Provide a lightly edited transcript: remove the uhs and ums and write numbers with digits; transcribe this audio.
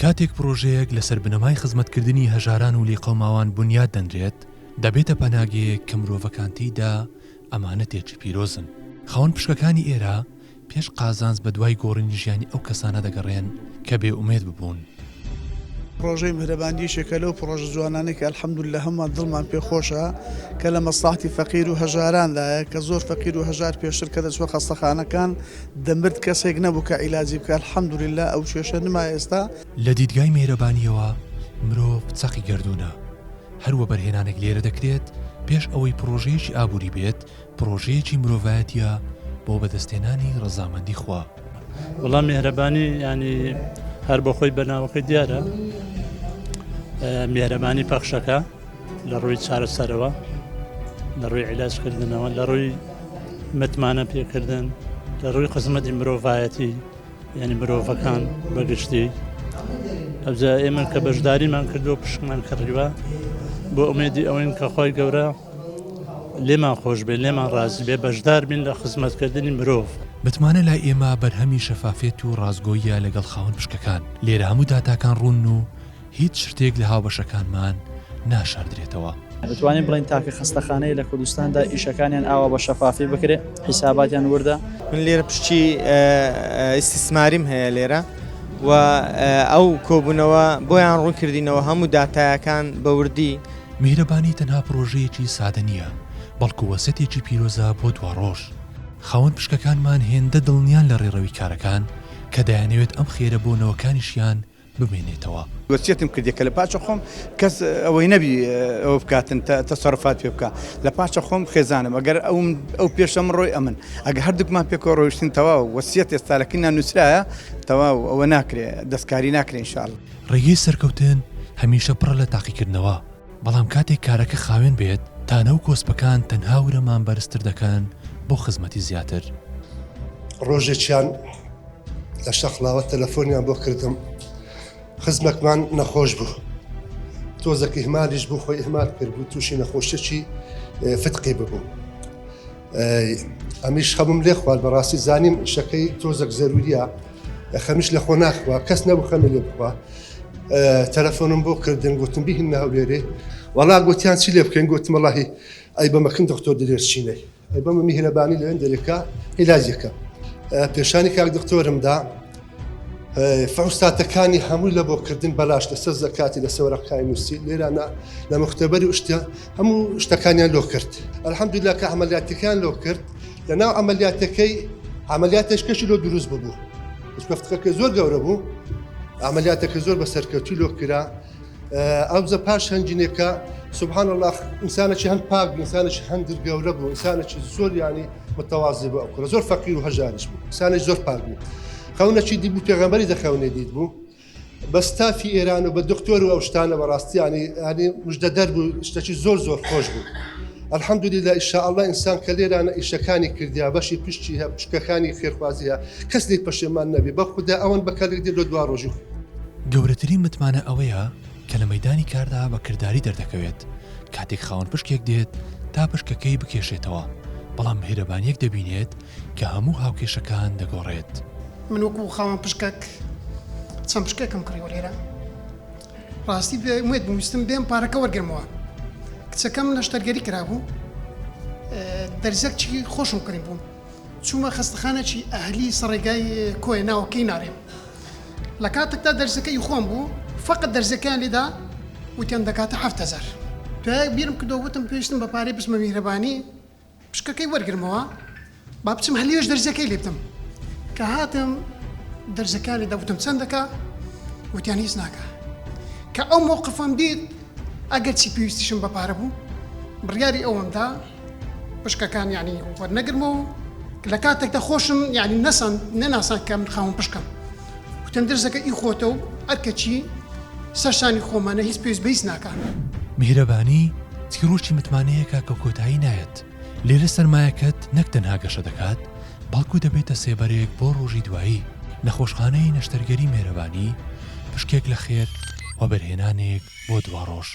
کاتێک پڕۆژەیەک لەسەر بنەمای خزمەتکردنی هەژاران و لێقەوماوان بونیاد دەنرێت، دەبێتە پەناگەیەک کە مرۆڤەکان تێیدا ئەمانەتێکی پیرۆزن. خاوەن پشکەکانی ئێرە پێش قازانج بەدوای گۆڕینی ژیانی ئەو کەسانە دەگەڕێن کە بێ ئومێد ببوون. پڕۆژەی میهرەبانی یەکێکە لەو پڕۆژە جوانانەی کە الحمدللە هەموومان دڵمان پێ خۆشە کە لە مەسڵەحەتی فەقیر و هەژاراندایە کە زۆر فەقیر و هەژار پێشتر کە دەچووە خەستەخانەکان دەمرد کەسێک نەبوو کە عیلاجی بکا الحمدللە ئەو کێشە نما ئێستا. لە دیدگای میهرەبانییەوە مرۆڤ چەقی گەردوونە، هەر وەبەرهێنانێک لێرە دەکرێت پێش ئەوەی پڕۆژەیەکی ئابووری بێت، پڕۆژەیەکی مرۆڤایەتیە بۆ بەدەستهێنانی ڕەزامەندی خوا. وەڵا میهرەبانی یانی هەر بۆ خۆی بەناوەکەی دیارە میهرەبانی پەخشەکە لە ڕووی چارەسەرەوە لە ڕووی عیلاجکردنەوە لە ڕووی متمانە پێکردن لە ڕووی خزمەتی مرۆڤایەتی یعنی مرۆڤەکان بەگشتی ئەوجا ئێمە کە بەشداریمان کردو پشکمان کڕیوە بۆ ئومێدی ئەوەین کە خۆی گەورە لێمان خۆش بێ لێمان ڕازی بێ بەشدار بین لە خزمەتکردنی مرۆڤ. متمانە لای ئێمە بەرهەمی شەفافیەت و ڕاستگۆییە لەگەڵ خاوەن پشکەکان، لێرە هەموو داتاکان ڕوونن و هیچ شتێک لە هاوبەشەکانمان ناشاردرێتەوە. دەتوانین بڵێین تاکە خەستەخانەیە لە کوردستاندا ئیشەکانیان ئاوا بە شەفافی بکرێ، حیساباتیان وردە. من لێرە پشکی ئیستیسماریم هەیە لێرە و ئەو کۆبوونەوە بۆیان ڕوونکردینەوە هەموو داتایەکان بە وردی. میهرەبانی تەنها پڕۆژەیەکی سادە نییە، بەڵکو وەسێتێکی پیرۆزە بۆ دواڕۆژ. خاوەن پشکەکانمان هێندە دڵنیان لە ڕێڕەوی کارەکان کە دەیانەوێت ئەم خێرە بۆ نەوەکانیشیان بمێنێتەوە. وەسیەتم کردیە کە لە پاچە خۆم کەس ئەوەی نەبی ئەوە بکاتن تەسەروفات پێ بکا لە پاچە خۆم خێزانم ئەگەر ئەوم ئەو پێشە من ڕۆی ئەمن ئەگەر هەردووکمان پێکەوە ڕۆیشتین تەواو وەسیەت ئێستا لە کینا نووسرایە تەواو ئەوە ناکرێ دەستکاری ناکرێ ان شاء اللە. ڕێگەی سەرکەوتن هەمیشە پڕە لە تاقیکردنەوە، بەڵام کاتێک کارەکە خاوێن بێت، تانە و کۆسپەکان تەنها ورەمان بەرزتر دەکەن بۆ خزمەتی زیاتر. ڕۆژێکیان لە شەقڵاوە تەلەفۆنیان بۆ کردم خزمەکمان نەخۆش بوو تۆزەک ئیهمالیش بوو خۆی ئیهمال کرد بوو تووشی نەخۆشیەکی فتقی ببوو ئەمیش خەمم لێ خوارد بەڕاستی زانیم ئیشەکەی تۆزەک زەروریە خەمیش لە خۆ ناخوا کەس نەبوو خەمی لێ بخوا تەلەفۆنم بۆ کردن گوتم بیهن هەولێرێ وەڵا گوتیان چی لێ بکەین گوتم وەڵاهی ئەی بەمەکن دکتۆر دلێر چینەی ئەی بەمە میهرەبانی لەوێن دەرێکە عیلاجەکە پێشانی کاک دکتۆرمدا فحوساتەکانی هەمووی لە بۆکردن بەلاش لەسەر زەکاتی لەسەر وەرەقەکانی نووسی لێرانە لە مختبەری و شتە هەموو شتەکانیان لۆ کرد الحمدلله کە عملیاتەکان لۆ کرد لە ناو عملیاتەکەی عملیاتێشکەشی لۆ دروست ببوو فتقەکە زۆر گەورە بوو عملیاتەکە زۆر بە سەرکەوتوی لۆ کرا ئەوزە پاش هەنجینێکە سبحان الله ئینسانێکی هەند پاک بوو ئینسانێکی هەندر گەورە بوو ئینسانێکی زۆر ینی متەوازی بوو ئەو کوڕە زۆر فەقیر و هەژاریش بوو ئینسانێکی زۆر پاک بوو خەونەکی دی بوو پێغەمبەری دەخەونێ دیت بوو بە ستافی ئێران و بە دکتۆر و ئەو شتانە بەڕاستی ینی ینی مژدە دەر بوو شتەکی زۆر زۆر خۆش بوو الحمدلله ان شاء الله ئینسان کە لێرانە ئیشەکانی کردیا بەشی پشتی هە پشکەکانی خێرخوازیە کەس لێی پەشێمان نەبی بە خودا ئەوەن بە کەلک دێ لۆ دوا ڕۆژی خۆ. گەورەترین متمانە ئەوەیە کە لە مەیدانی کاردا بە کرداری دەردەکەوێت، کاتێک خاوەن پشکێک دێت تا پشکەکەی بکێشێتەوە، بەڵام میهرەبانییەک دەبینێت کە هەموو هاوکێشەکان دەگۆڕێت. من وەکو خاوەن پشکەک چەند پشکێکم کڕیوە لێرە ڕاستی بێ ئومێد بووم ویستم بێم پارەکە وەرگرمەوە کچەکەم نەشتەرگەری کرابوو دەرزەکچی خۆشم کڕی بوو چوومە خەستەخانەکی ئەهلی سەڕێگای کۆیە ناوەکەی نارێم لە کاتێکدا دەرزەکە ئی خۆم بوو فەقەت دەرزەکەیان لێدا وتیان دەکاتە 7000 دوای بیرم کردەوە وتم پێویستم بە پارەی بچمە میهرەبانی پشکەکەی وەرگرمەوە با بچم هەلیێش دەرزەکەی لێ بدەم کە هاتم دەرزەکان لێدا وتم چەند دەکا وتیان هیچ ناکا کە ئەو مۆقفم دیت ئەگەر چی پێویستیشم بە پارە بوو بڕیاری ئەوەم دا پشکەکان یعنی وەرنەگرمەوە لە کاتێکدا خۆشم یعنی نەسان نەناسان کە من خاوەن پشکەم وتم درزەکە ئی خۆتە و ئەرکەچی سەرشانی خۆمانە هیچ پێویست بە هیچ ناکا. میهرەبانی چیڕۆکی متمانەیەکە کە کۆتایی نایەت، لێرە سەرمایەکەت نەک تەنها گەشە دەکات، بەڵکو دەبێتە سێبەرێک بۆ ڕۆژی دوایی، نەخۆشخانەی نەشتەرگەری مێرەبانی، پشکێک لە خێر، وەبەرهێنانێک بۆ دواڕۆژ.